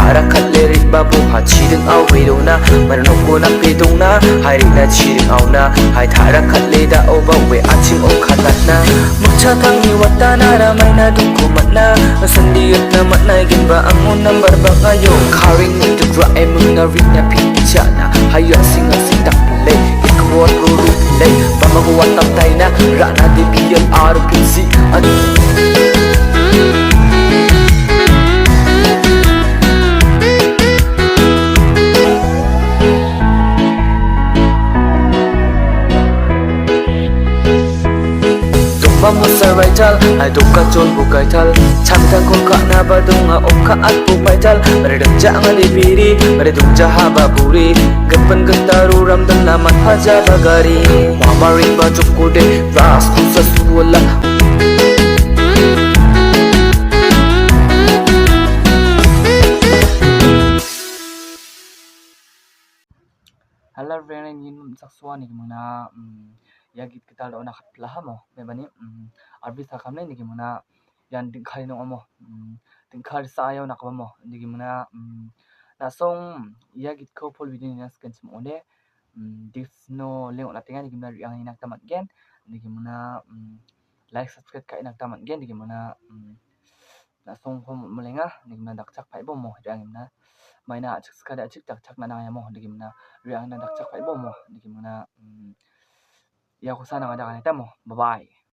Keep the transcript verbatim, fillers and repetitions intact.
Ara khatle ri babu ha chiring au wirona. Mara noko na pedong na, hai ri na chiring au na. Hai thara khatle da o ba we aching o khatat na. Mucha tangni watana ra maina dukhu matna. Sandi yatna matna gin ba ang o number ba ngayo. Kharing ni dukra emung na ri na pi chana. Hai ya sing a sing tak le. Ik wor ro ru le. Ba ma go watam tai na. Ra na de bi yal ar pi si. An Tongma musar baithal, ai dukha chol bu kaithal. Changtang kol khana ba dunga okha at bu baithal. Bare dungja anga de biri, bare dungja ha ba buri. Gapan gata ru ram dan na man phaja ba gari. Mama ri ba chukku de, ras kusa suwala. Hello, friend, nini mung sak suwa ni mung na, mm, ya git kwtal rok na khat pla hamo, bebani, mm, arbi sakam nai nigi mung na, yan dingkhai no omo, mm, dingkhar sa ayo na kwbamo, nigi mung na, mm, na song ya git ko full video ni na sken sim one, mm, dis no leng na tenga nigi mung na riang ni nak tamat gen, nigi mung na, mm, like, subscribe kai nak tamat gen, nigi mung na, mm, na song pho mulenga, nigi mung na dakchak phai bo mo, riang ni mung na, maina achik skade achik dakchak na nang ya mo, nigi mung na, riang na dakchak phai bo mo, nigi mung na, mm, ya ko sana ada kan tamo, bye bye.